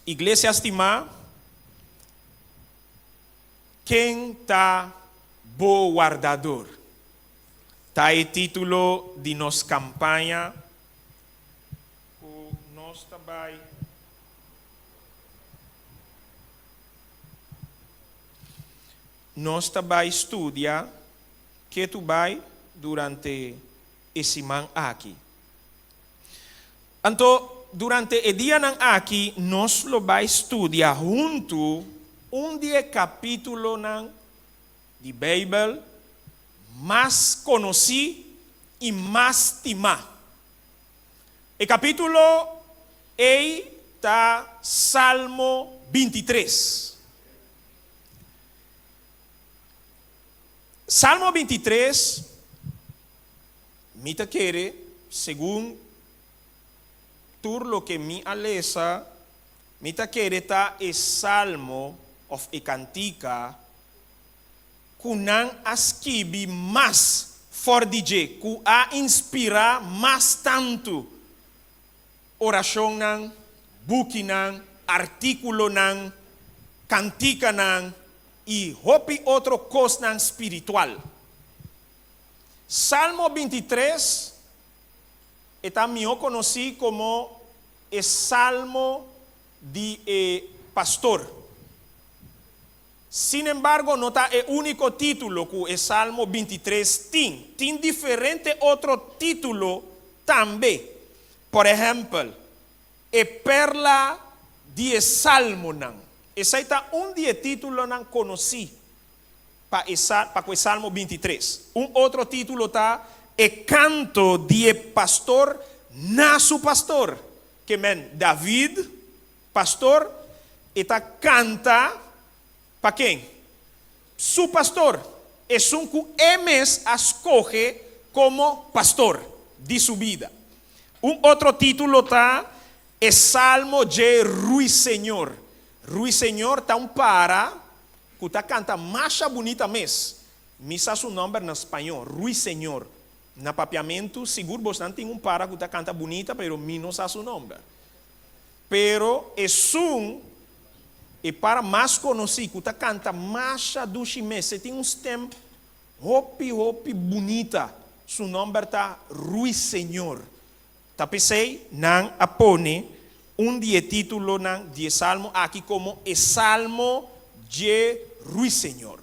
Iglesia stimá, ken ta bo wardador? Ta e título di nos kampaña ku nos ta bai. Nos ta bai studia ketu bai durante e siman aki. Anto, durante e dianan aki nos lo bai studia huntu un di e kapítulonan di Beibel mas konosí i mas stimá. E kapítulo ei ta Salmo bintitres. Salmo bintitres, mi ta kere, segun tur loke mi a lesa, mi ta kere ta e salmo òf e kantika ku nan a skibi mas for di dje, ku a inspirá mas tantu orashonnan, bukinan, artíkulonan, kantikanan i hopi otro kosnan spiritual. Salmo bintitres e ta mihó konosí komo e Salmo di e Pastor. Sin embargo, no ta e úniko título ku e Salmo bintitres tin. Tin diferente otro título tambe. Por ehèmpel, E Perla di e Salmonan. Esei ta un di e títulonan konosí pa e pa ku e Salmo bintitres. Un otro título ta E Kanto di e Pastor na su Pastor. Ke men David, pastor, e ta kanta pa ken? Su pastor, esun ku e mes a skohe komo pastor di su bida. Un otro título ta E Salmo dje Ruiseñor. Ruiseñor ta un para ku ta kanta masha bunita mes. Mi sa su nòmber na spañó, ruiseñor. Na papiamentu sigur bosnan tin un para ku ta kanta bunita pero mi no sa su nòmber. Pero esun e para mas konosí ku ta kanta masha dushi mes, e tin un stem hopi hopi bunita, su nòmber ta ruiseñor. Ta p'esei nan a pone un di e títulonan di e salmo aki komo e Salmo dje Ruiseñor.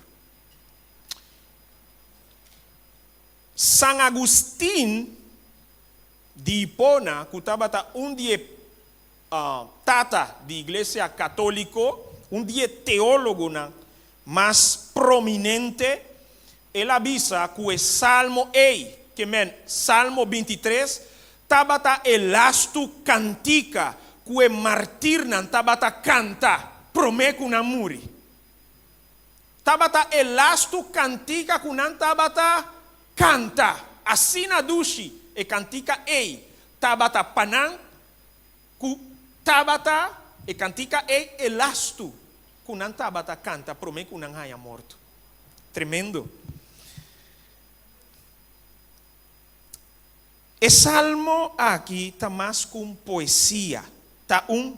San Agustin di Hipona, ku tabata un di e tata di Iglesia Katóliko, un di e teólogonan mas prominente, el a bisa ku e salmo ei, ke men Salmo bintitres, tabata e lastu kantika ku e martirnan tabata kanta promé ku nan muri. Tabata e lastu kantika ku nan tabata kanta. Asina dushi e kantika ei tabata pa nan ku tabata e kantika ei e lastu ku nan tabata kanta promé ku nan haña morto. Tremendo! E salmo aki ta mas ku un poesia, ta un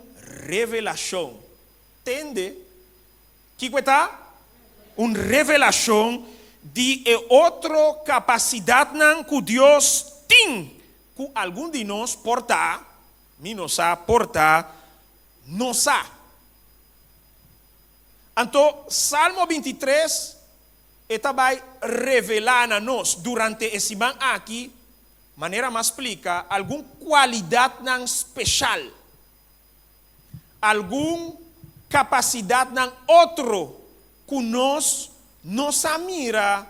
revelashon. Tende Kiko e ta? Un revelashon di e otro kapasidatnan ku Dios tin ku algun di nos por ta, mi no sa, por ta, no sa. Anto Salmo bintitres e ta bai revelá na nos durante e siman aki, manera m'a splika, algun kualidatnan speshal. Algun kapasidatnan otro ku nos no sa mira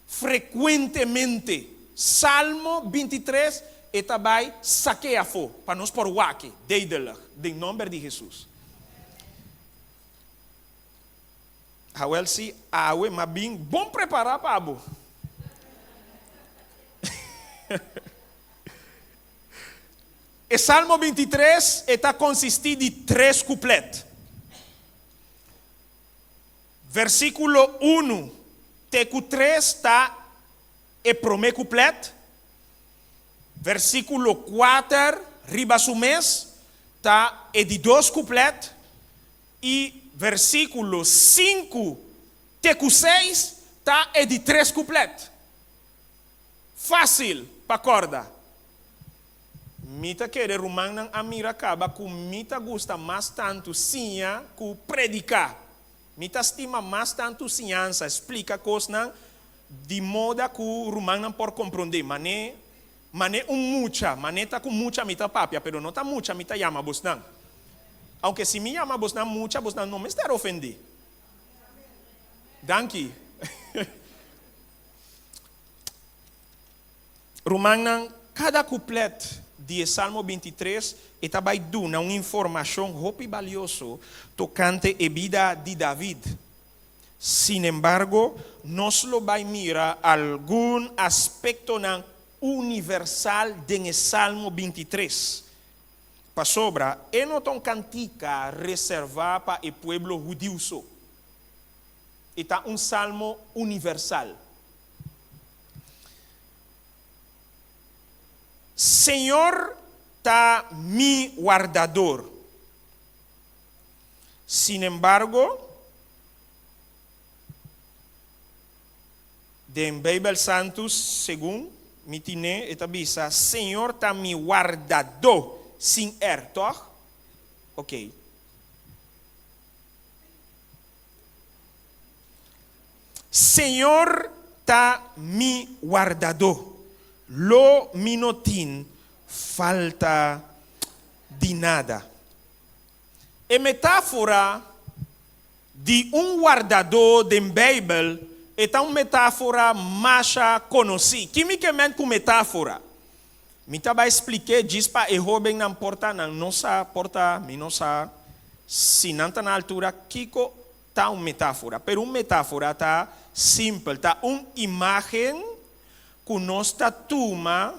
frekuentemente. Salmo bintitres e ta bai sak'é afó pa nos por wak-e duidelijk den nòmber di Hesus. Awèl si awe m'a bin bon prepará pa bo. E Salmo bintitres e ta konsistí di tres kuplèt. Versíkulo unu te ku tres ta e promé kuplèt, versíkulo kuater riba su mes ta e di dos kuplèt. I versíkulo 5 te ku 6 ta e di tres kuplèt. Fásil pa kòrda. Mi ta kere rumannan a mira kaba ku mi ta gusta mas tantu siña ku prediká. Mi ta stima mas tantu siñansa, splika kosnan di moda ku rumannan por komprondé. Mané, mané un mucha, mané ta ku mucha mi ta papia, pero no ta mucha mi ta yama bosnan. Aunke si mi yama bosnan mucha, bosnan no mester ofendé. Danki. Rumannan, kada kuplet di e Salmo 23 e ta bai duna un informashon hopi balioso tokante e bida di David. Sinembargo, nos lo bai mira algun aspektonan universal den e Salmo 23, pasobra e no ta un kantika reservá pa e pueblo hudiu so. E ta un salmo universal. Señor ta mi wardador. Sinembargo, den Beibel Santu, segun mi tine, e ta bisa, Señor ta mi wardadó, sin R, tòg? Oké. Señor ta mi wardadó, lo mi no tin falta di nada. E metáfora di un wardadó den Beibel e ta un metáfora masha konosí. Ki mi ke men ku metáfora? Mi ta bai splik'é djis pa e hóbennan por ta nan no sa, por ta mi no sa si nan ta na altura kiko ta un metáfora. Pero un metáfora ta simpel, ta un imágen ku nos ta tuma,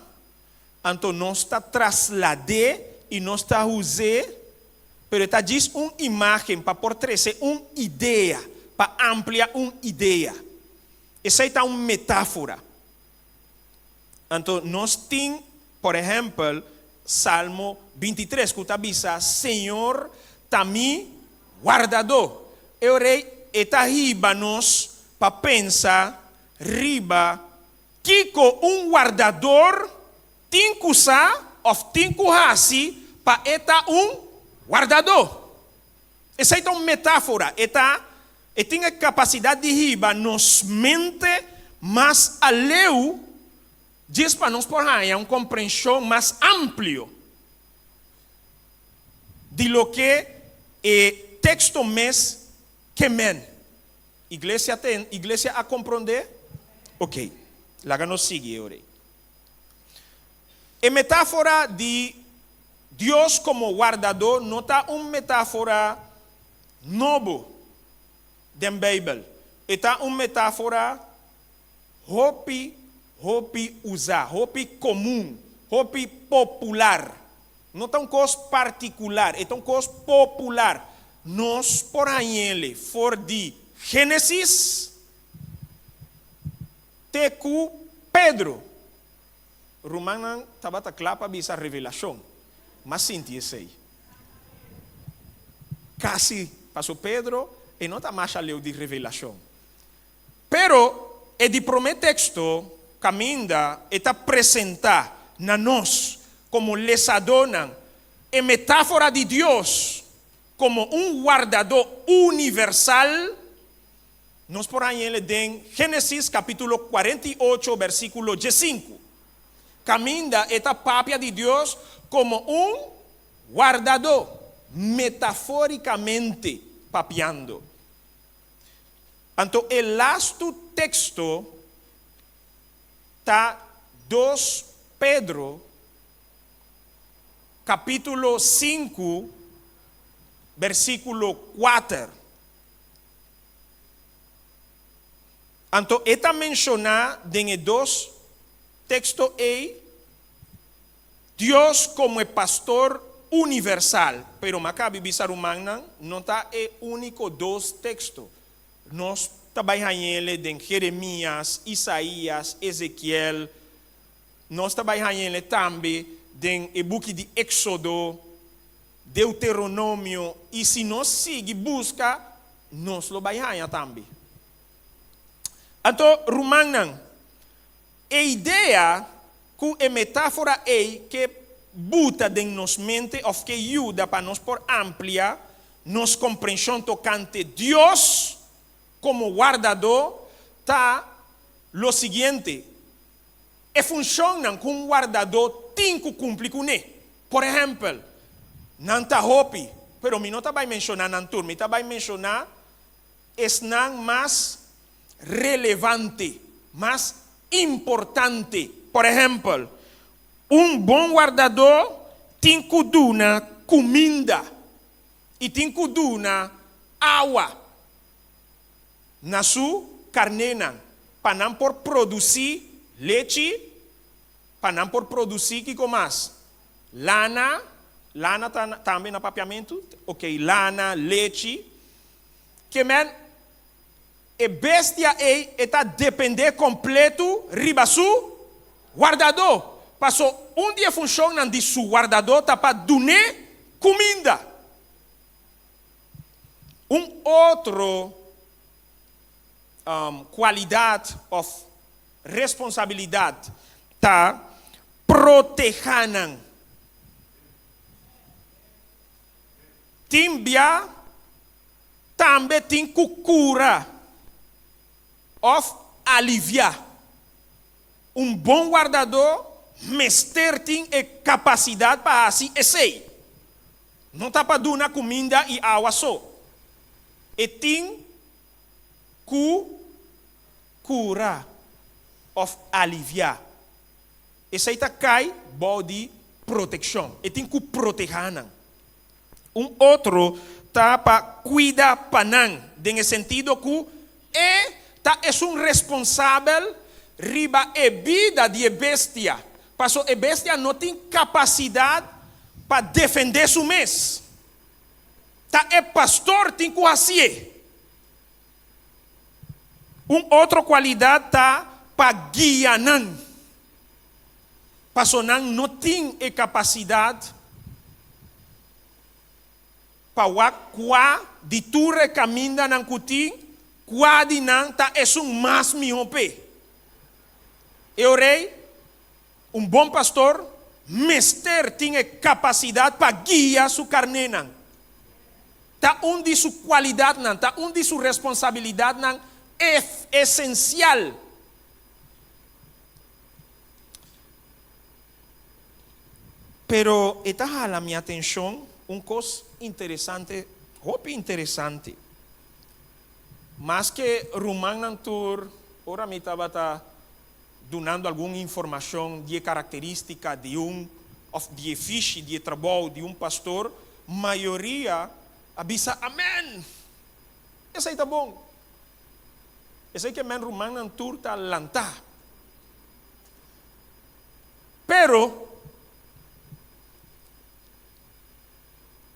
anto nos ta traslad'é i nos ta us'é, pero e ta djis un imágen pa por trese un idea, pa amplia un idea. Esei ta un metáfora. Anto nos tin, por ehèmpel, Salmo 23 ku ta bisa, Señor ta mi wardadó. E ora ei e ta hiba nos pa pensa riba kiko un wardador tin ku sa òf tin ku hasi pa e ta un wardadó. Esei ta un metáfora, e ta e tin e kapasidat di hiba nos mente mas aleu djis pa nos por haña un komprenshon mas amplio di loke e teksto mes ke men. Iglesia ten, iglesia a komprondé? Oké, laga nos sigui e ora ei. E metáfora di Dios komo wardadó no ta un metáfora nobo den Beibel. E ta un metáfora hopi, hopi usá, hopi komun, hopi popular. No ta un kos partikular, e ta un kos popular. Nos por hañ'el for di Génesis te ku Pedro. Rumannan tabata kla pa bisa revelashon. M'a sinti esei. Kasi, paso Pedro e no ta masha leu di revelashon. Pero e di promé teksto kaminda e ta presentá na nos komo lesadónan e metáfora di Dios komo un wardadó universal, Nos por hañ'el den Génesis kapítulo 48 versíkulo 15, kaminda e ta papia di Dios komo un wardadó, metafórikamente papiando. Anto e lastu teksto ta 2 Pedro kapítulo 5 versíkulo 4. Anto e ta menshoná den e dos teksto ei Dios komo e pastor universal. Pero mi a kabi bisa rumannan, no ta e úniko dos teksto. Nos ta bai hañ'el den Jeremías, Isaías, Ezekiel. Nos ta bai hañ'el tambe den e buki di Éksodo. Deuteronomio i si nos sigui buska, nos lo bai haña tambe. Anto, rumannan, e idea ku e metáfora ei ke buta den nos mente òf ke yuda pa nos por amplia nos komprenshon tokante Dios komo wardadó ta lo siguiente, E funshonnan ku un wardadó tin ku kumpli kuné. Por ehèmpel, nan ta hopi, pero mi no ta bai menshoná nan tur, mi ta bai menshoná esnan mas relevante, mas importante. Por ehèmpel, un bon wardadó tin ku duna kuminda i tin ku duna awa na su karnénan pa nan por produsí lechi, pa nan por produsí kiko mas? Lana, lana ta tambe na papiamentu? Oke, lana, lechi. Ke men, e bestia ei e ta dependé kompletu riba su wardadó. Paso un di e funshonnan di su wardadó ta pa dun'é kuminda. Un otro kualidat òf responsabilidat ta protehá nan. Tin bia tambe tin ku kura òf aliviá. Un bon wardadó mester tin e kapasidat pa hasi esei. No ta pa duna kuminda i awa so. E tin ku kura òf aliviá. Esei ta kai bou di protekshon. E tin ku protehá nan. Un otro ta pa kuida pa nan, den e sentido ku e ta esun responsabel riba e bida di e bestia, paso e bestia no tin kapasidat pa defendé su mes. Ta e pastor tin ku hasié. Un otro kualidat ta pa guia nan. Paso nan no tin e kapasidat pa wak kua di tur e kamindanan ku tin, kua di nan ta esun mas mihó p'e. E orei, un bon pastor mester tin e kapasidat pa guia su karnénan. Ta un di su kualidatnan, ta un di su responsabilidatnan esensial. Pero e ta hala mi atenshon un kos interesante, hopi interesante. Maske rumannan tur, ora mi tabata dunando algun informashon di e karakterístika di un òf di e fishi di e trabou di un pastor, mayoria a bisa amèn! Esei ta bon. Esei ke men rumannan tur ta lantá. Pero,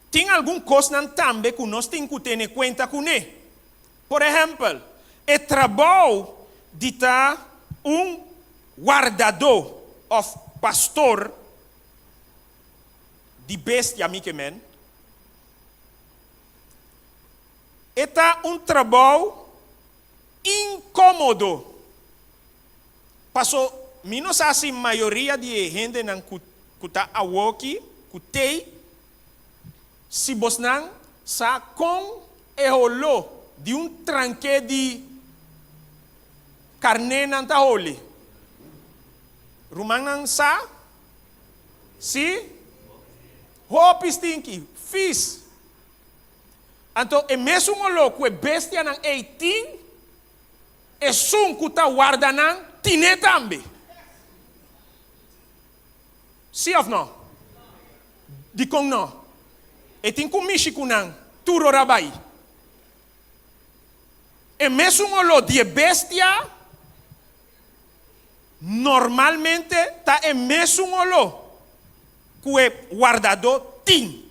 tin algun kosnan tambe ku nos tin ku tene kuenta kuné. Por ehèmpel, e trabou di ta un wardadó òf pastor di bestia, mi ke men, E ta un trabou inkomodo. Paso mi no sa si mayoria di e hendenan ku ku ta awoki, ku tei, si bosnan sa kon e holó di un tranke di karnénan ta holi. Rumannan sa? Si? Hopi stinki, fis. Anto e mesun oló ku e bestianan ei tin, esun ku ta warda nan tin'é tambe. Sí òf nò? Dikon nò? E tin ku mishi ku nan tur ora bai. E mesun oló di e bestia normalmente ta e mesun oló ku e wardadó tin.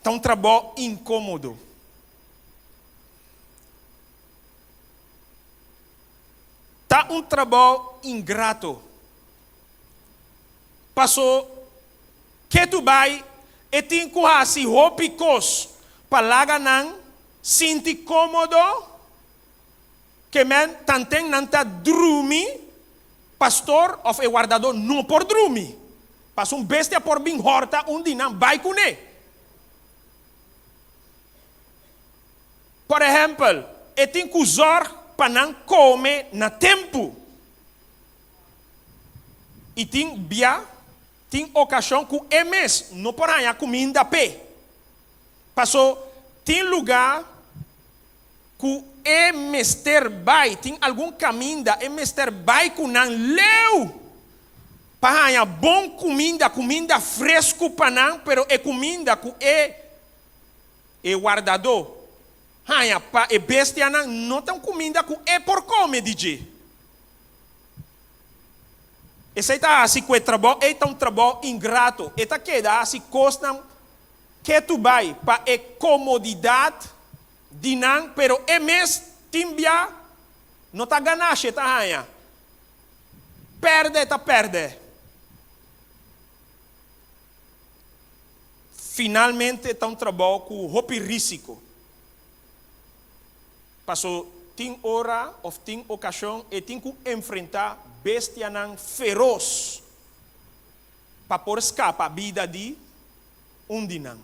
Ta un trabou inkomodo. Ta un trabou ingrato. Paso. Ketu bai e tin ku hasi hopi kos pa laga nan sinti kómodo, ke men tanten nan ta drumi, pastor òf e wardadó no por drumi, paso un bestia por bin hòrta un di nan bai kuné. Por ehèmpel, e tin ku zòrg pa nan kome na tempu. I tin bia, tin okashon ku e mes no por haña kuminda p'e. Paso tin lugá ku e mester bai, tin algun kaminda e mester bai ku nan leu pa haña bon kuminda, kuminda fresku pa nan, pero e kuminda ku e e wardadó haña pa e bestianan no ta un kuminda ku e por kome di dje. Esei ta hasi ku e trabou ei ta un trabou ingrato. E ta keda hasi kosnan ketu bai pa e komodidat di nan, pero e mes tin bia no ta ganashi e ta haña. Pèrdè e ta pèrdè. Finalmente ta un trabou ku hopi rísiko. Paso tin ora òf tin okashon e tin ku enfrentá bestianan feros pa por skapa bida di un di nan.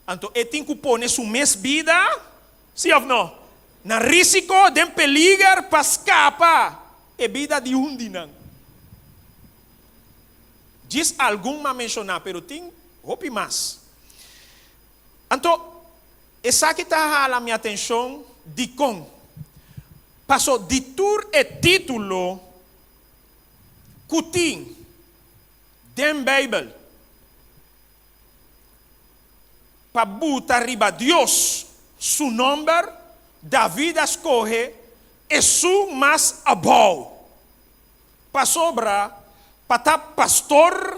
Anto e tin ku pone su mes bida, sí òf no, na rísiko, den peliger pa skapa e bida di un di nan. Djis algun m'a menshoná, pero tin hopi mas. Anto, esaki ta hala mi atenshon. Dikon? Paso di tur e título ku tin den Beibel pa buta riba Dios su nòmber, David a skohe esun mas abou. Pasobra pa ta pastor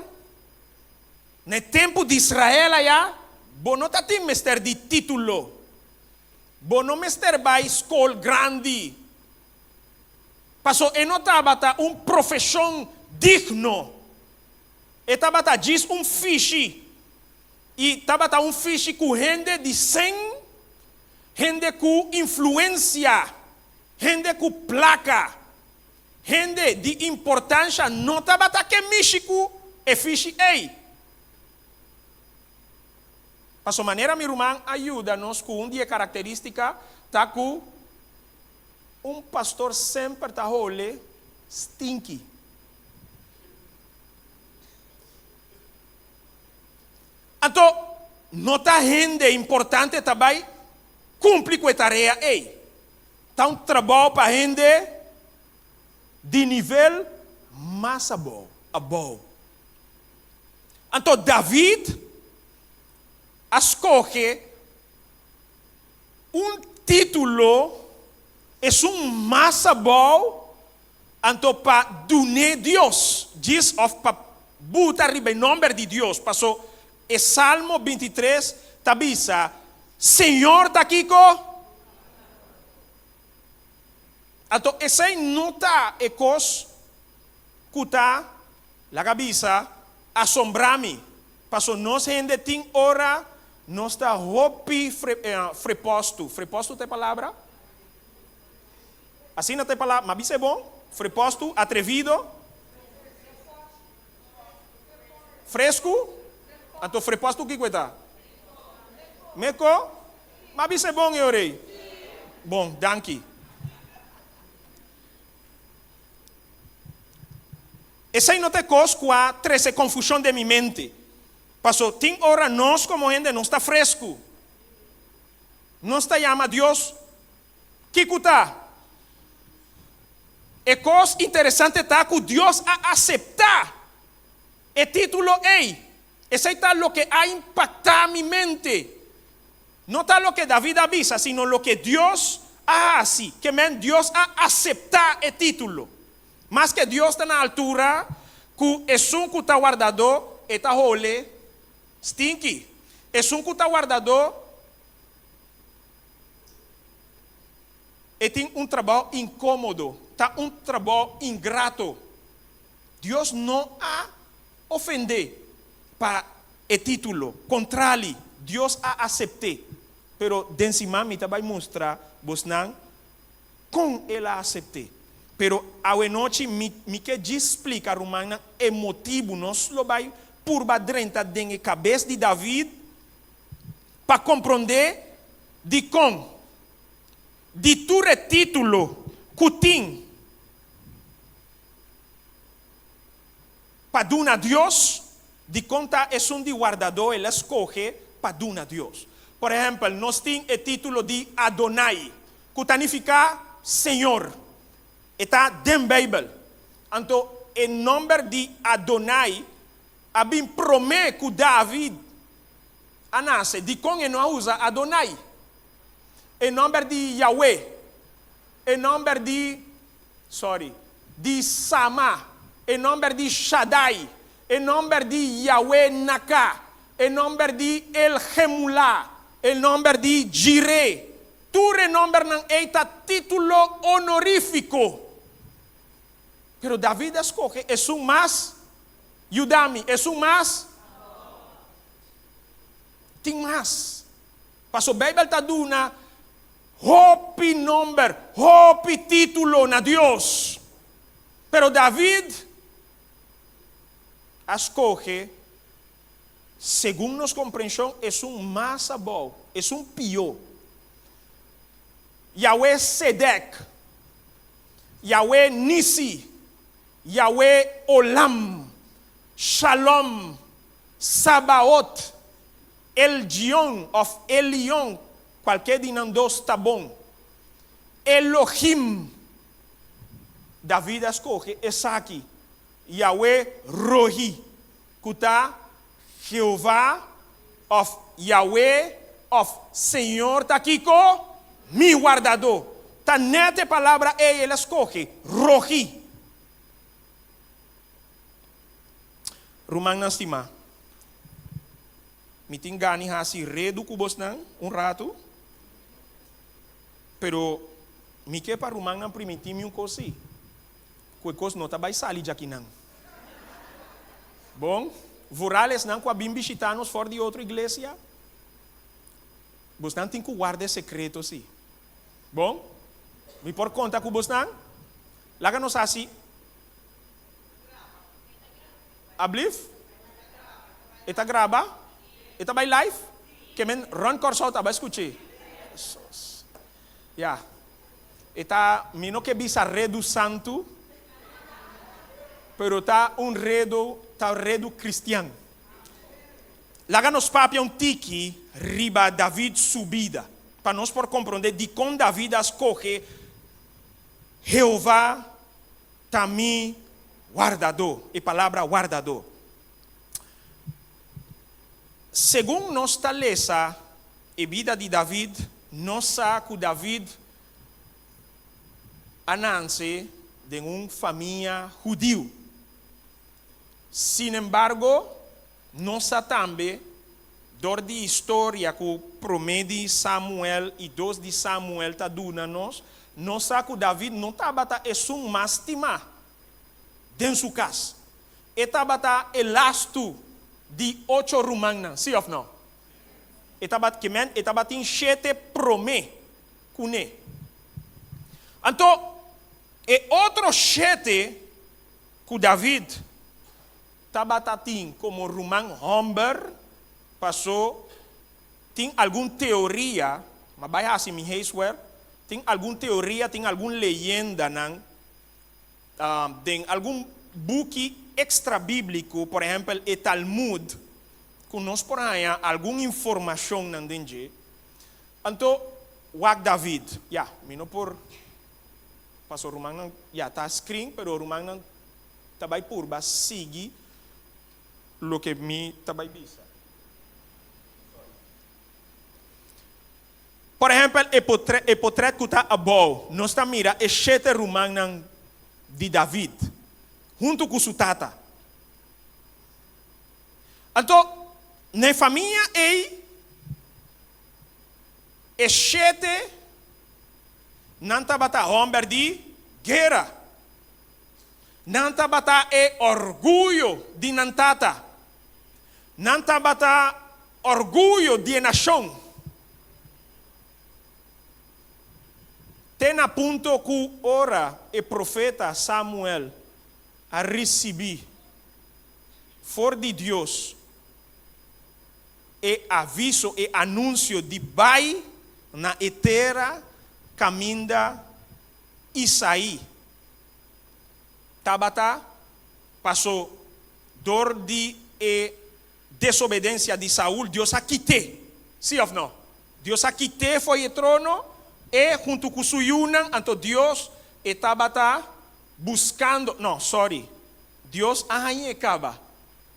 na e tempu di Israel aya, bo no ta tin mester di título. Bo no mester bai skol grandi. Paso e no tabata un profeshon digno. E tabata djis un fishi. I tabata un fishi ku hende di sen, hende ku influensia, hende ku plaka. Hende di importansha no tabata ke mishi ku e fishi ei. Paso manera mi ruman a yuda nos ku un di e karakteristika ta ku un pastor semper ta hole stinky. Anto no ta hende importante ta bai kumpli ku e tarea ei. Ta un trabou pa hende di nivel mas abou, abou. Anto David a skohe un título esun mas abou anto pa dun'é Dios, djis òf pa buta riba e nòmber di Dios, paso e Salmo 23 ta bisa, Señor ta kiko? Anto esei no ta e kos ku ta, laga bisa, asombrá mi, paso nos hende tin ora nos ta hopi frepòstu, frepòstu ta e palabra? Asina ta e palabra, m'a bisa e bon? Frepòstu, atrevido? Fresku? Anto frepòstu kiko e ta? Meko? M'a bisa e bon e ora ei. Bon, danki. Esei no ta e kos ku a trese konfushon den mi mente. Paso tin ora nos komo hende nos ta fresku. Nos ta yama Dios Kiko ta? E kos interesante ta ku Dios a aseptá e título ei. Esei ta loke a impaktá mi mente. No ta loke David a bisa, sino loke Dios a hasi. Ke men Dios a aseptá e título. Maske Dios ta na altura ku esun ku ta wardadó, e ta hole stinki. Esun ku ta wardadó. E tin un trabou inkómodo, ta un trabou ingrato. Dios no a ofendé pa e. e título. Kontrali, Dios a asept'é. Pero den siman mi ta bai mustra bosnan kon el a asept'é. Pero awenochi mi mi ke djis splika rumannan e motibu nos lo bai purba drenta den e kabes di David pa komprondé dikon di tur e título ku tin pa duna Dios, dikon ta esun di wardadó el a skohe pa duna Dios. Por ehèmpel, nos tin e título di Adonai, ku ta nifiká Señor. E ta den Beibel. Anto e nòmber di Adonai a bin promé ku David a nase. Dikon e no a usa Adonai? E nòmber di Yahweh, e nòmber di, sorry, di Sama, e nòmber di Shaddai, e nòmber di Yahweh Naka, e nòmber di El Gemulá, e nòmber di Jireh. Tur e nòmbernan ei ta título onorífiko. Pero David a skohe esun mas, yuda mi, esun mas? Tin mas. Paso Beibel ta duna hopi nomber, hopi título na Dios. Pero David a skohe, segun nos komprenshon, esun mas abou, esun pió. Yahweh Sedek, Yahweh Nisi, Yahweh Olam, Shalom, Sabaot, El Gion òf Elion, kualke di nan dos ta bon. Elohim. David a skohe esaki, Yahweh Rohi, ku ta Jehová òf Yahweh òf Señor ta kiko? Mi wardadó. Ta nèt e palabra ei el a skohe, Rohi. Rumannan stimá, mi tin gana di hasi redu ku bosnan un ratu, pero mi ke pa rumannan primintí mi un kos sí, ku e kos no ta bai sali djakinan. Bon, vooral esnan ku a bin bishitá nos for di otro iglesia, bosnan tin ku warda e sekreto sí. Bon, mi por konta ku bosnan? Laga nos hasi. Ablief? E ta graba? E ta bai live? Ke men rond Kòrsou ta bai skuch'é. Sos. Ya. E ta, mi no ke bisa redu santu, pero ta un redu, ta redu kristian. Laga nos papia un tiki riba David su bida, pa nos por komprondé dikon David a skohe Jehová ta mi wardadó, e palabra wardadó. Segun nos ta lesa e bida di David, nos sa ku David a nanse den un famia hudiu. Sinembargo, nos sa tambe dor di historia ku Promé di Samuel i Dos di Samuel ta duna nos, nos sa ku David no tabata esun mas stimá den su kas. E tabata e lastu di ocho rumannan, sí òf nò? E tabat, ke men, e tabatin shete promé kuné. Anto, e otro shete ku David Tabata tin komo ruman hòmber, pasó tin algun teoria, ma bai hasi mi huiswerk, tin algun teoria, tin algun leyendanan den algun buki extra-bíbliko, por ehèmpel e Talmud, ku nos por haña algun informashonnan den dje. Anto, wak David, ya, mi no por, pasó rumannan, ya, ta screen, pero rumannan ta bai purba sigui loke mi ta bai bisa. Por ehempel, e potret, e potret ku ta abou, nos ta mira e shete rumannan di David huntu ku su tata. Anto, na e famia ei, e shete nan tabata hòmber di guera. Nan tabata e orguyo di nan tata. Nan tabata orguyo di e nashon. Te na punto ku ora e profeta Samuel a risibí for di Dios e aviso, e anunsio di bai na e tera kaminda Isaí tabata, paso dor di e desobedensia di Saul, Dios a kit'é. Sí òf nò? Dios a kit'é fo'i e trono, e huntu ku su yunan, anto Dios e tabata buskando, nò, sòri, Dios a hañ'é kaba.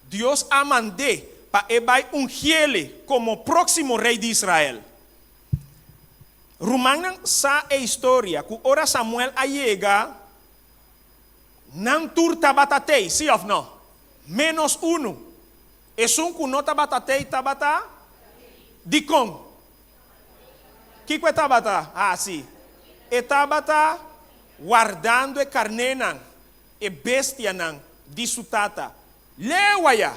Dios a mand'é pa e bai ungiel'e komo próksimo rei di Israel. Rumannan sa e historia ku ora Samuel a yega, Nan tur tabata tei, sí òf nò? Ménos unu. Esun ku no tabata tei tabata? Dikon? Kiko e tabata hasi? E tabata wardando e karnénan, e bestianan di su tata. Leu aya!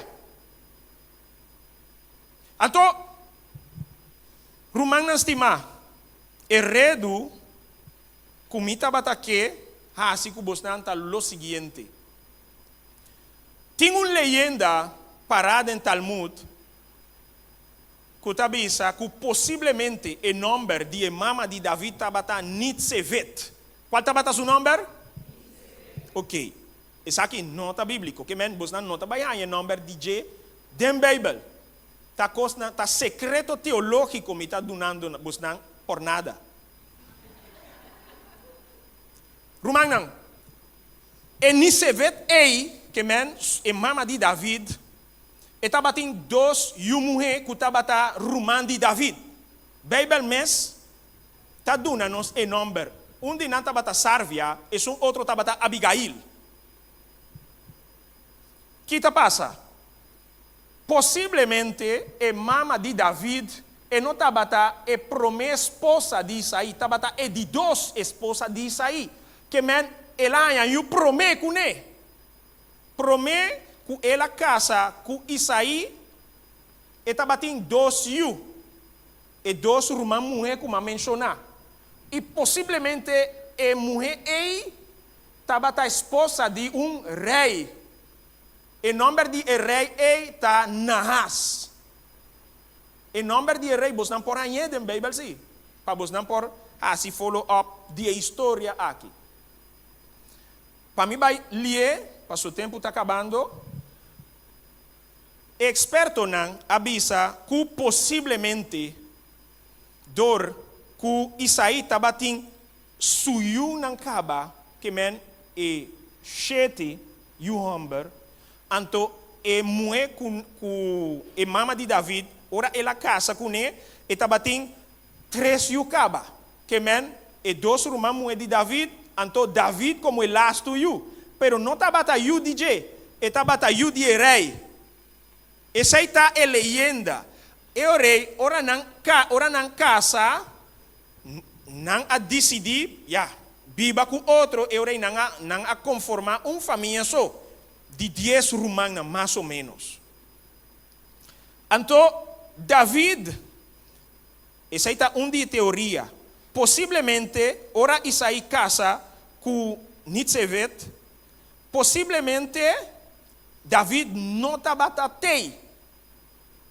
Anto, rumannan stimá, e redu ku mi tabata ke hasi ku bosnan ta lo siguiente. Tin un leyenda pará den Talmud ku ta bisa ku posiblemente e nòmber di e mama di David tabata Nitsevet. Kual tabata su nòmber? Oké, esaki no ta bíbliko. Ke men bosnan no ta bai haña e nòmber di dje den Beibel. Ta kosnan, ta sekreto teológiko mi ta dunando bosnan por nada. Rumannan, e Nisevet ei, ke men, e mama di David, e tabatin dos yu muhé ku tabata ruman di David. Beibel mes ta duna nos e nòmber. Un di nan tabata Sarvia, esun otro tabata Abigail. Ki ta pasa? Posiblemente e mama di David e no tabata e promé esposa di Isaí, tabata e di dos esposa di Isaí. Ke men el a haña yu promé kuné. Promé ku el a kasa ku Isaí, e tabatin dos yu, e dos ruman muhé ku m'a menshoná. I posiblemente e muhé ei tabata esposa di un rei. E nòmber di e rei ei ta Nahas. E nòmber di e rei bosnan por hañ'é den Beibel sí, pa bosnan por hasi follow up di e historia aki. Pa mi bai lié, paso tempu ta kabando, e ekspertonan a bisa ku posiblemente dor ku Isaí tabatin su yunan kaba, ke men e shete yu hòmber. Anto e muhé ku ku e mama di David, ora el a kasa kuné, e tabatin tres yu kaba. Ke men, e dos ruman muhé di David, anto David komo e lastu yu. Pero no tabata yu di dje, e tabata yu di e rei. Esei ta e leyenda. E orei, ora nan ka ora nan kasa, Nan a disidí, ya, biba ku otro, e ora ei nan a nan a konformá un famia so, di dies rumannan mas o ménos. Anto David, esei ta un di e teoria, posiblemente ora Isaí kasa ku Nitsevet, posiblemente David no tabata tei,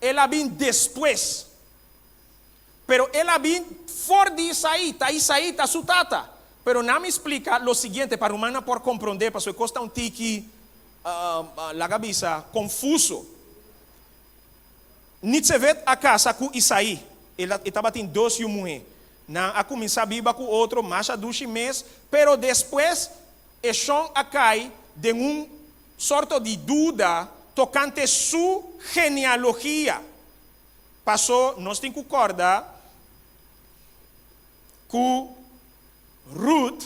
el a bin despues. Pero el a bin for di Isaí, ta Isaí ta su tata. Pero nan mi splika lo siguiente pa rumannan por komprondé, pasobra e kos ta un tiki, laga bisa, konfuso. Nitsevet a kasa ku Isaí. El a, e tabatin dos yu muhé. Nan a kuminsá biba ku otro masha dushi mes, pero despues e shon a kai den un sorto di duda tokante su genealogia. Paso nos tin ku kòrda ku Rut,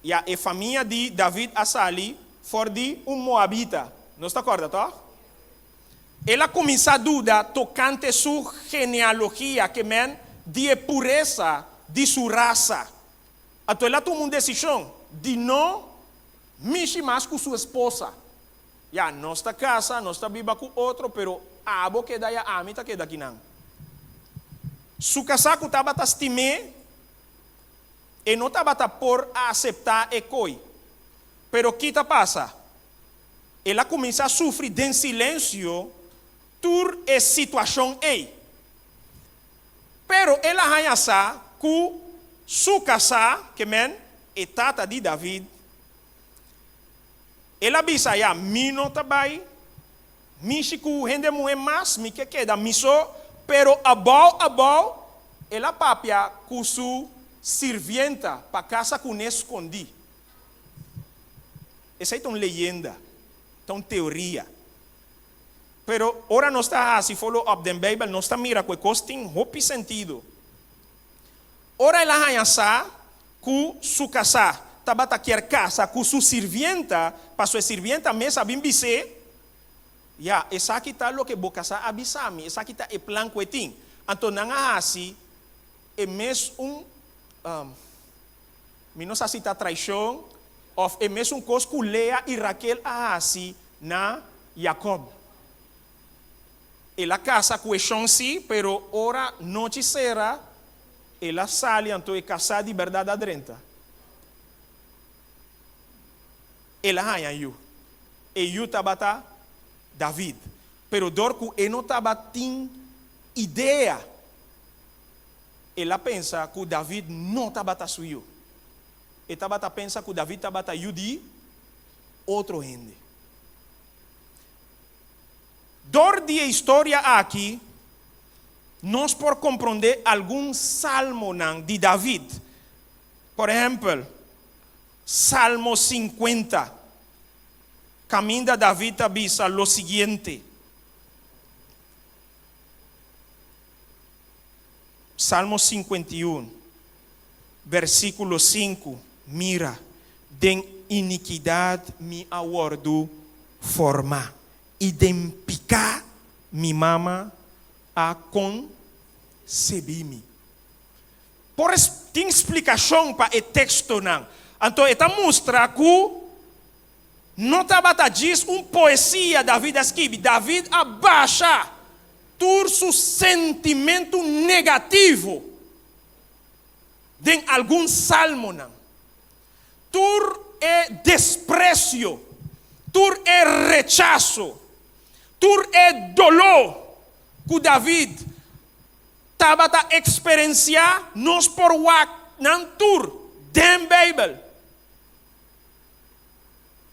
ya e famia di David a sali for di un moabita. Nos ta kòrda, tòg? El a kuminsá duda tokante su genealogia, ke men di e puresa di su rasa. Anto el a tuma un desishon di no mishi mas ku su esposa. Ya, nos ta kasa, nos ta biba ku otro, pero abo keda ya, ami ta keda akinan. Su kasá ku tabata stim'é, e no tabata por a aseptá e koi. Pero ki ta pasa? El a kuminsá sufri den silensio tur e situashon ei. Pero el a haña sa ku su kasá, ke men, e tata di David, el a bisa, Ya, mi no ta bai mishi ku hende muhé mas, mi ke keda mi so. Pero abou abou el a papia ku su sirvienta pa kasa kuné skondí. Esei ta un leyenda, ta un teoria. Pero ora nos ta hasi follow up den Beibel nos ta mira ku e kos tin hopi sentido. Ora el a haña sa ku su kasá tabata kier kasa ku su sirvienta, paso e sirvienta mes a bin bis'é, Ya, esaki ta loke bo kasá a bisa mi, esaki ta e plan ku e tin. Anto nan a hasi e mes un, mi no sa si ta traishon òf e mesun kos ku Lea i Raquel a hasi na Jakòb. El a kasa ku e shon sí, pero ora nochi sera, el a sali anto e kasá di bèrdat a drenta. El a haña yu. E yu tabata David. Pero dor ku e no tabatin idea, el a pensa ku David no tabata su yu. E tabata pensa ku David tabata yu di otro hende. Dor di e historia aki, nos por komprondé algun salmonan di David. Por ehèmpel, Salmo sinkuenta, kaminda David ta bisa lo siguiente. Salmo 51, versíkulo 5, Mira, den inikidat mi a wòrdu formá, i den piká mi mama a konsebí mi. Por tin splikashon pa e tekstonan. Anto e ta mustra ku no tabata djis un poesia David a skibi. David a basha tur su sentimentu negativo den algun salmonan. Tur e despresio, tur e rechaso, tur e doló ku David tabata eksperensiá, nos por wak nan tur den Beibel.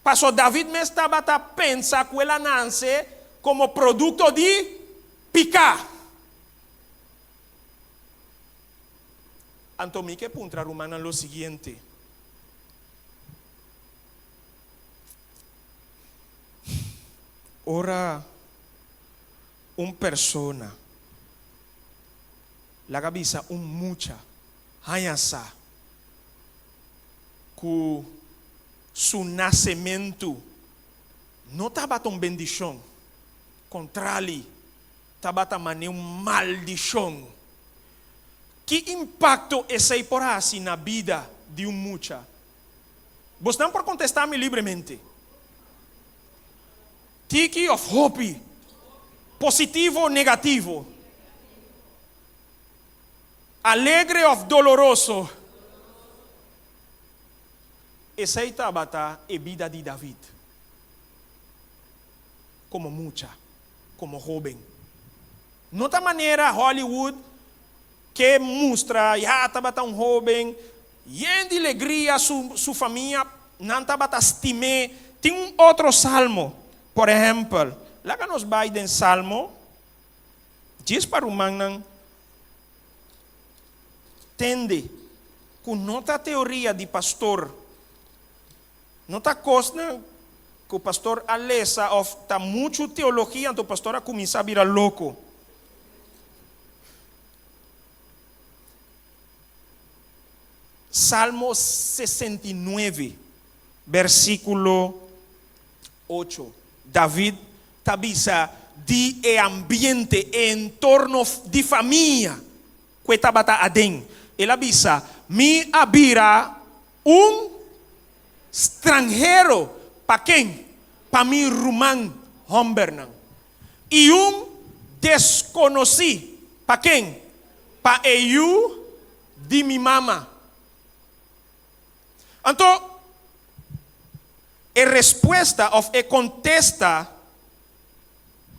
Paso David mes tabata pensa ku el a nanse komo produkto di piká. Anto mi ke puntra rumannan lo siguiente. Ora un persona, laga bisa un mucha, haña sa ku su nasementu no tabata un bendishon, kontrali, tabata manera un maldishon. Ki impakto esei por hasi na bida di un mucha? Bosnan por kontestá mi libremente. Tiki òf hopi? Positivo o negativo? Alegre òf doloroso? Esei tabata e bida di David komo mucha, komo hóben. No ta manera Hollywood ke mustra, ya tabata un hóben yen di legria, su su famia nan tabata stim'é. Tin un otro salmo, por ehèmpel, laga nos bai den Salmo djis pa rumannan tende ku no ta teoria di pastor, no ta kosnan ku pastor a lesa òf ta muchu teologia anto pastor a kuminsá bira loko. Salmo 69, versíkulo 8, David ta bisa di e ambiente, e entorno di famia ku e tabata aden. El a bisa, Mi a bira un stranhero pa ken? pa mi ruman hòmbernan, i un deskonosí pa ken? Pa e yu di mi mama. Anto, e respuesta òf e kontesta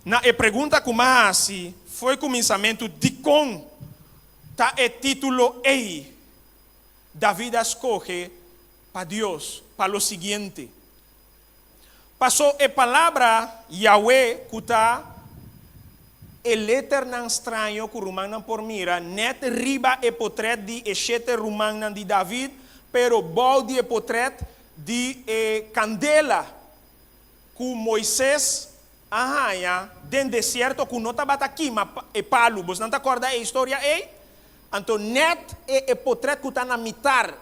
na e pregunta ku m'a hasi fo'i kuminsamentu, dikon ta e título ei David a skohe pa Dios, pa lo siguiente. Pasó e palabra Yahweh ku ta e leternan straño ku rumannan por mira nèt riba e potrèt di e shete rumannan di David, pero bou di e potrèt di e kandela ku Moises a haña den desierto ku no tabata kima e palu. Bosnan ta kòrda e historia ei? Anto nèt e e potrèt ku ta na mitar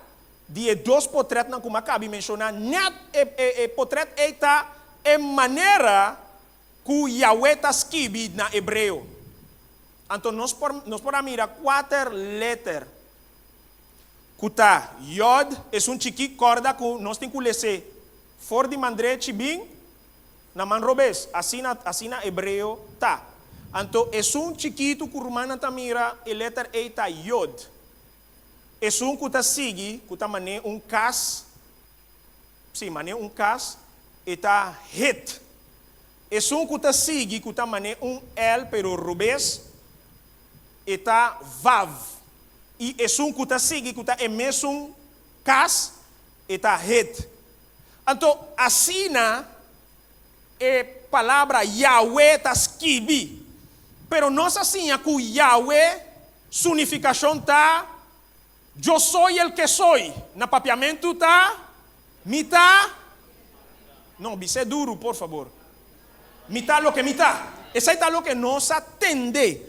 di e dos potrètnan ku mi a kabi menshoná, nèt e e potrèt ei ta e manera ku Yahweh ta skibi na hebreo. Anto nos por nos por a mira kuater leter ku ta Yod, esun chikí, kòrda ku nos tin ku les'é for di man drechi bin na man robes, asina asina hebreo ta. Anto esun chikitu ku rumannan ta mira e leter ei ta Yod. Esun ku ta sigui ku ta man'é un kas, sí, man'é un kas, e ta Het. Esun ku ta sigui ku ta man'é un L pero robes, e ta Vav. I esun ku ta sigui ku ta e mesun kas, e ta Het. Anto asina e palabra Yahweh ta skibi. Pero nos a siña ku Yahweh su nifikashon ta Yo soy el que soy. Na papiamentu ta Mi ta. No, bis'é duru, por fabor. Mi ta loke mi ta. Esei ta loke nos a tende.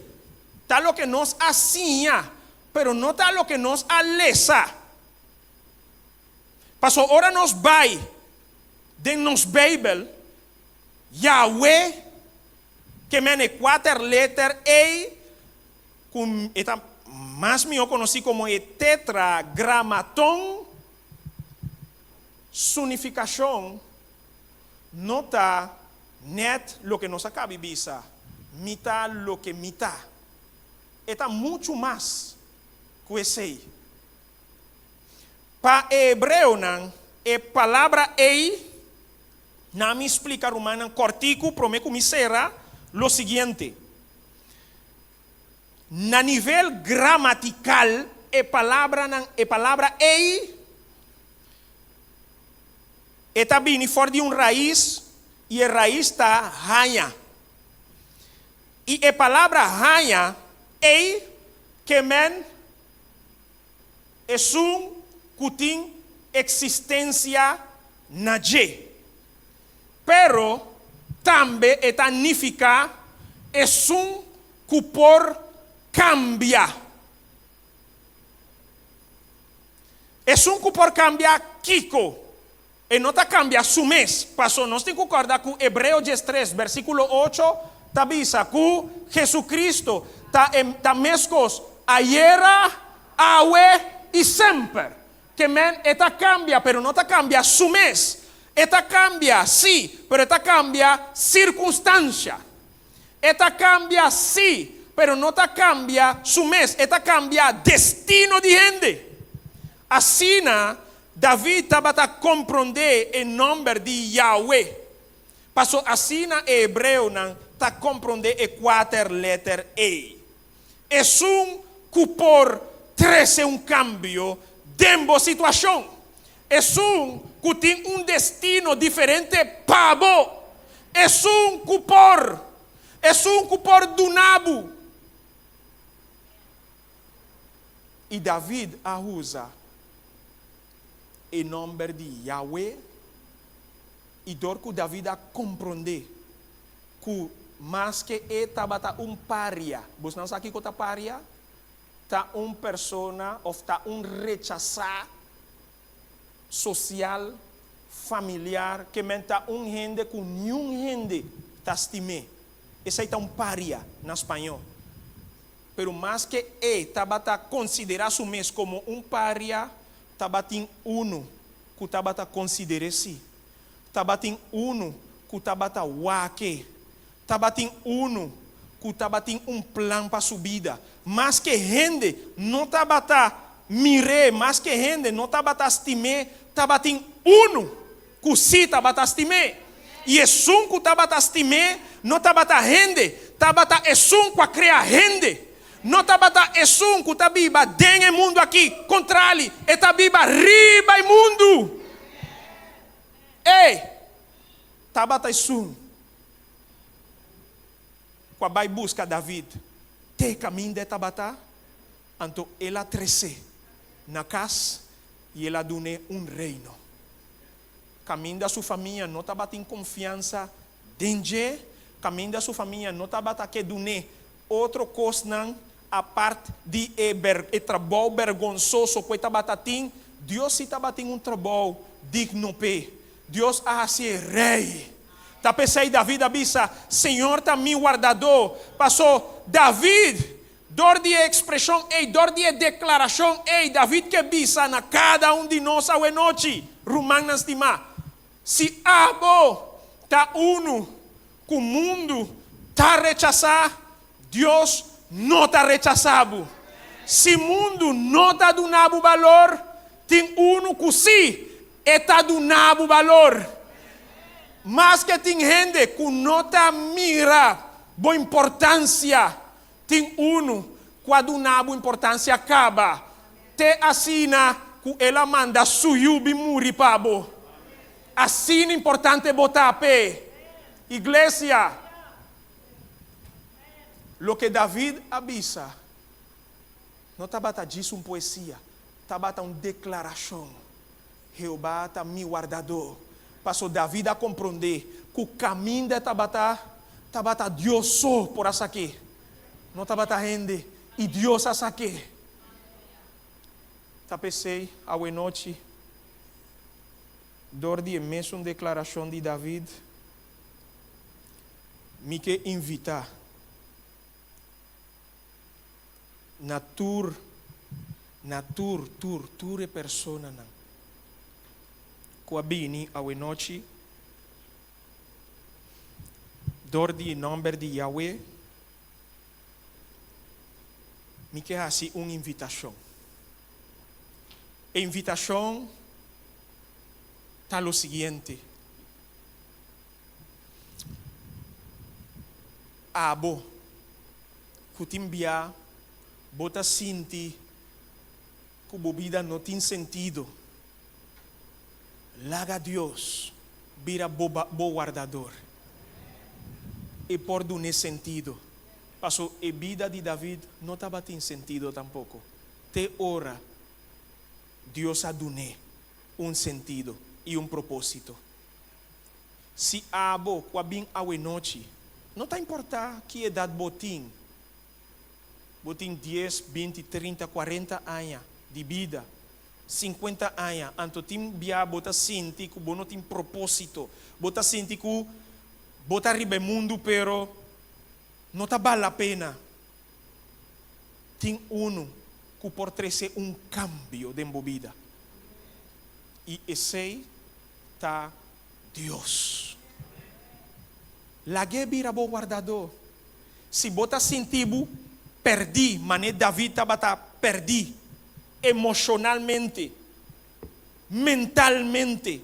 Ta loke nos a siña, pero no ta loke nos a lesa. Paso ora nos bai den nos Beibel, Yahweh ke men e kuater leter ei ku e ta mas mihó konosí komo e Tetragramaton, su nifikashon no ta nèt loke nos a kabi bisa, Mi ta loke mi ta. E ta muchu mas ku esei. Pa e hebreonan, e palabra ei, na mi splika rumannan kòrtiku promé ku mi sera, lo siguiente, Na nivel gramatikal e palabranan, e palabra ei, e ta bini for di un rais i e rais ta haña. I e palabra haña ei ke men Esun ku tin eksistensia na dje. Pero tambe e ta nifiká esun ku por kambia. Esun ku por kambia kiko? E no ta kambia su mes. Paso nos tin ku kòrda ku Hebreo diestres bèrsikulo ocho ta bisa ku Jesucristo ta e ta meskos ayera, awe i semper. Ke men e ta kambia pero no ta kambia su mes. E ta kambia, sí, pero e ta kambia sirkunstansha. E ta kambia, sí, pero no ta kambia su mes. E ta kambia destino di hende. Asina, David tabata komprondé e nòmber di Yahweh, paso asina e hebreonan ta komprondé e kuater lèter ei. Esun ku por trese un kambio den bo situashon. Esun ku tin un destino diferente pa bo. Esun ku por. Esun ku por duna bo. I David a usa e nòmber di Yahweh, i dor ku David a komprondé ku maske e tabata un paria, bosnan sa kiko ta paria? Ta un persona òf ta un rechasá sosial, familiar, ke men ta un hende ku niun hende ta stim'é. Esei ta un paria na spañó. Pero maske e tabata konsiderá su mes komo un paria, tabatin unu ku tabata konsider'é sí. Tabatin unu ku tabata wak e. Tabatin unu ku tabatin un plan pa su bida. Maske hende no tabata mir'é, maske hende no tabata stim'é, tabatin unu ku sí tabata stim'é. I esun ku tabata stim'é no tabata hende, tabata esun ku a krea hende. No tabata esun ku ta biba den e mundu akí, kontrali, e ta biba riba e mundu. E tabata esun ku a bai buska David te kaminda e tabata, anto el a tres'é na kas i el a dun'é un reino. Kaminda su famia no tabatin konfiansa den dje, kaminda su famia no tabata ke dun'é otro kosnan apart di e e trabou bergonsoso ku e tabata tin, Dios sí tabatin un trabou digno p'e. Dios a hasié rei. Ta p'esei David a bisa, Señor ta mi wardadó. Pasó David, dor di e ekspreshon ei, dor di e deklarashon ei, David ke bisa na kada un di nos awenochi, Rumannan stimá, si abo ta unu ku mundu ta rechasá, Dios no ta rechasá bo. Si mundu no ta duna bo balor, tin unu ku sí e ta duna bo balor. Maske tin hende ku no ta mira bo importansia, tin unu ku a duna bo importansia kaba, te asina ku el a manda su yu bin muri pa bo. Asina importante bo ta p'e iglesia. Loke David a bisa no tabata djis un poesia, tabata un deklarashon, Jehová ta mi wardadó. Paso David a komprondé ku kaminda e tabata, tabata Dios so por a sak'é. No tabata hende, i Dios a sak'é. Ta p'esei, awenochi, Dor di e mesun deklarashon di David, mi ke invitá na tur, na tur, tur, tur e personanan ku a bini awenochi dor di e nòmber di Yahweh, mi ke hasi un invitashon. E invitashon ta lo siguiente, Abo ku tin bia bo ta sinti ku bo bida no tin sentido, laga Dios bira bo bo wardador. E por dun'é sentido. Paso e bida di David no tabatin sentido tampoko. Te ora Dios a dun'é un sentido i un propósito. Si abo ku a bin awenochi, no ta importá ki edat bo tin, bo tin dies, binti, trinta, kuarenta aña di bida, sinkuenta aña, anto tin bia bo ta sinti ku bo no tin propósito, bo ta sinti ku bo ta riba e mundu pero no ta bal la pena. Tin unu ku por trese un kambio den bo bida, i esei ta Dios. Lag'é bira bo wardadó. Si bo ta sinti bo pèrdí manera David tabata pèrdí emoshonalmente, mentalmente,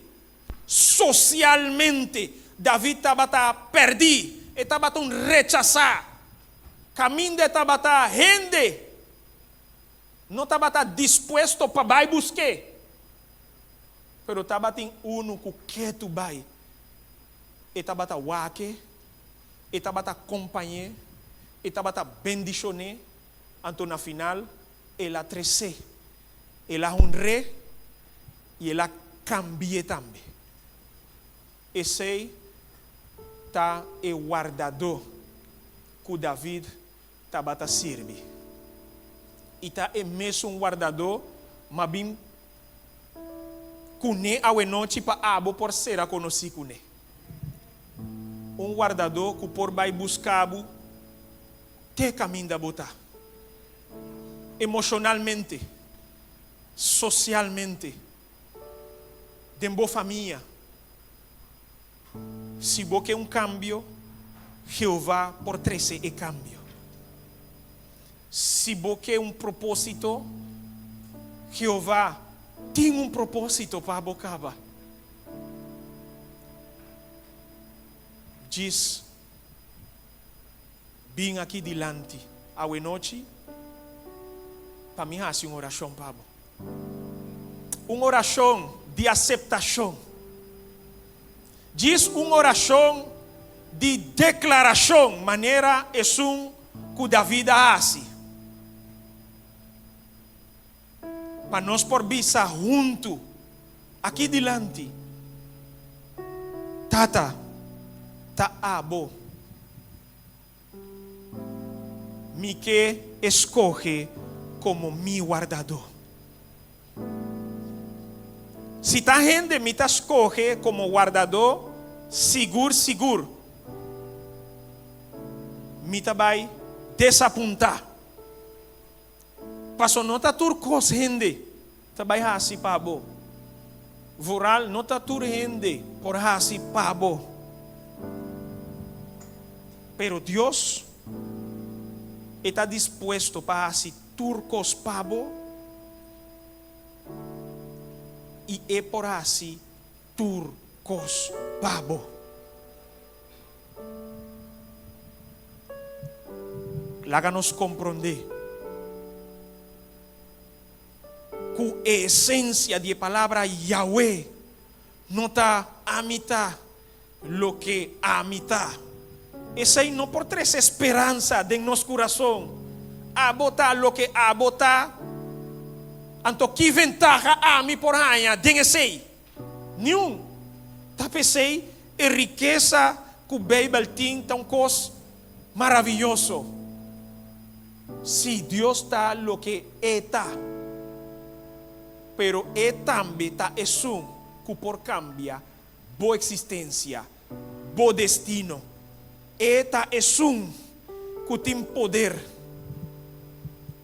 sosialmente, David tabata pèrdí, e tabata un rechasá. Kaminda e tabata hende no tabata dispuesto pa bai busk'é, pero tabatin unu ku ketu bai. E tabata wak-e, e tabata kompañ'é, e tabata bendishon'é, anto na final el a tres'é, el a honr'é i el a kambi'é tambe. Esei ta e wardadó ku David tabata sirbi. I ta e mesun wardadó m'a bin kuné awenochi pa abo por sera konosí kuné. Un wardadó ku por bai buska bo te kaminda bo ta, emoshonalmente, sosialmente, den bo famia. Si bo ke un kambio, Jehová por trese e kambio. Si bo ke un propósito, Jehová tin un propósito pa bo kaba. Djis bin aki dilanti awenochi pa mi hasi un orashon pa bo. Un orashon di aseptashon. Djis un orashon di deklarashon manera esun ku David a hasi. Pa nos por bisa huntu aki dilanti, Tata, ta abo mi ke eskohe komo mi wardadó. Si ta hende mi ta skohe komo wardadó, sigur sigur mi ta bai desapuntá. Paso no ta tur kos hende ta bai hasi pa bo. Vooral no ta tur hende por hasi pa bo. Pero Dios, e ta dispuesto pa hasi tur kos pa bo i e por hasi tur kos pa bo. Laga nos komprondé ku e esensia di e palabra Yahweh no ta ami ta loke ami ta. Esei no por trese speransa den nos kurason. Abo ta loke abo ta, anto ki ventaha ami por haña den esei? Niun. Ta p'esei e rikesa ku Beibel tin ta un kos maravioso. Sí, Dios ta loke E ta, pero E tambe ta esun ku por kambia bo eksistensia, bo destino. E ta esun ku tin poder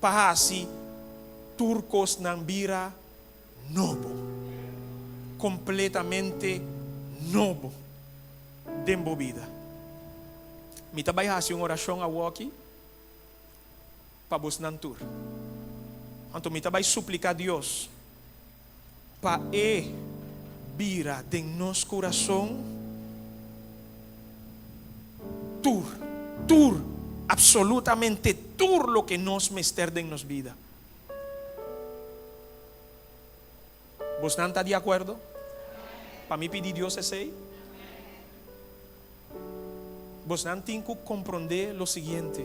pa hasi tur kosnan bira nobo, kompletamente nobo den bo bida. Mi ta bai hasi un orashon awoki pa bosnan tur. Anto mi ta bai suplika Dios pa E bira den nos kurason tur, tur, apsolutamente tur loke nos mester den nos bida. Bosnan ta di akuerdo pa mi pidi Dios esei? Bosnan tin ku komprondé lo siguiente.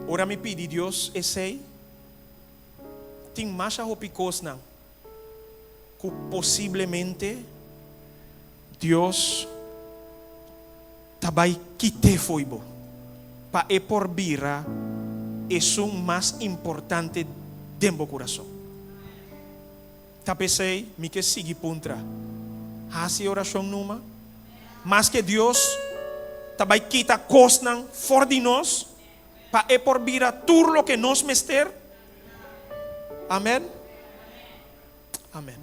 Ora mi pidi Dios esei, tin masha hopi kosnan ku posiblemente Dios ta bai kit'é fo'i bo pa e por bira esun mas importante den bo kurason. Ta p'esei mi ke sigui puntra, Hasi e orashon numa? Maske Dios ta bai kita kosnan for di nos pa e por bira tur loke nos mester? Amen. Amen.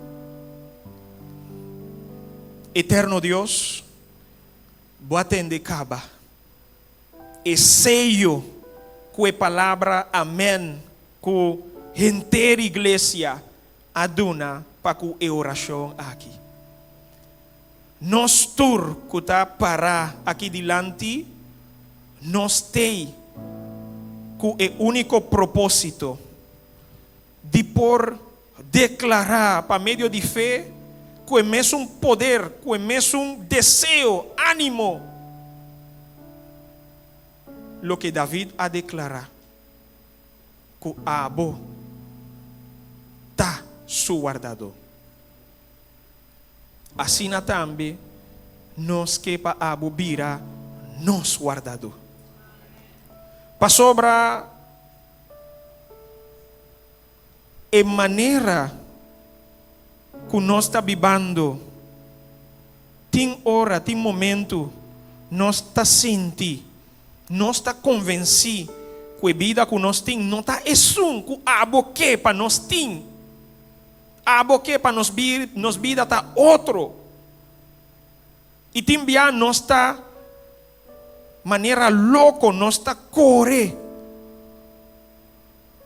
Eterno Dios, bo a tende kaba e seyo ku e palabra amen ku henter iglesia a duna pa ku e orashon aki. Nos tur ku ta pará aki dilanti, nos tei ku e úniko propósito di por deklará pa medio di fe ku e mesun poder, ku e mesun deseo, ánimo, loke David a deklará, ku abo ta su wardadó. Asina tambe nos ke pa abo bira nos wardadó. Pasobra E manera ku nos ta bibando, tin ora, tin momentu nos ta sinti, nos ta konvensí. ku e bida ku nos tin no ta esun ku abo ke pa nos tin. Abo ke pa nos nos bida ta otro. I tin bia nos ta manera loko, nos ta kore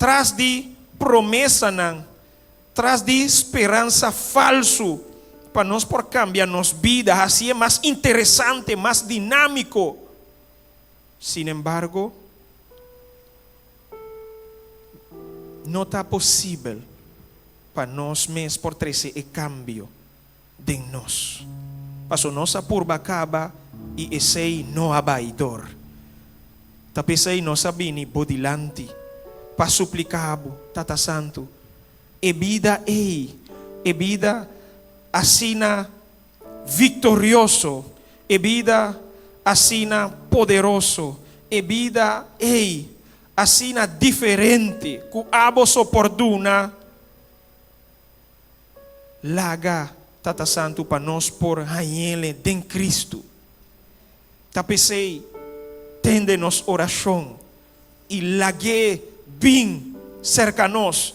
tras di promesanan, tras di speransa falsu pa nos por kambia nos bida, hasié mas interesante, mas dinámiko. Sinembargo, no ta posibel pa nos mes por trese e kambio den nos. Paso nos a purba kaba i esei no a bai dor. Ta p'esei nos a bini bo dilanti pa supliká bo, Tata Santu, e bida ei, e bida asina viktorioso, e bida asina poderoso, e bida ei asina diferente ku abo so por duna, Laga, Tata Santu, pa nos por hañ'Ele den Kristu. Ta p'esei, tende nos orashon i lag'é bin serka nos.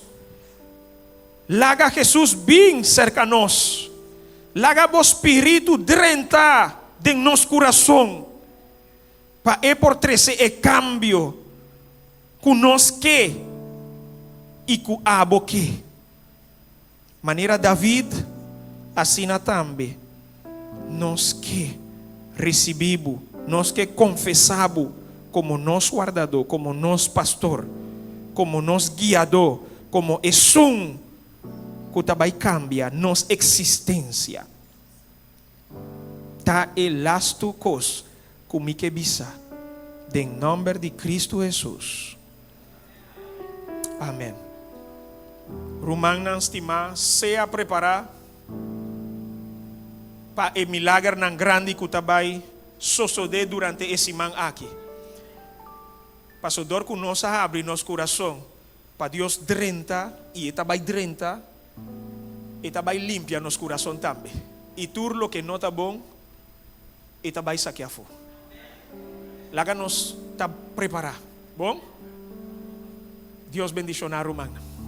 Laga Hesus bin serka nos. Laga bo spiritu drenta den nos kurason pa e por trese e kambio ku nos ke i ku abo ke. Manera David, asina tambe nos ke risibí bo, nos ke konfesá bo komo nos Wardadó, komo nos Pastor, komo nos Guiadó, komo Esun ku ta bai kambia nos eksistensia. Ta e lastu kos ku mi ke bisa den nòmber di Kristu Hesus. Amen. Rumannan stimá, sea prepará pa e milagernan grandi ku ta bai sosodé durante e siman aki. Paso dor ku nos a habri nos kurason pa Dios drenta, i e ta bai drenta, e ta bai limpia nos kurason tambe. I tur loke no ta bon, e ta bai sakia afó. Laga nos ta prepará. Bon? Dios bendishoná rumannan.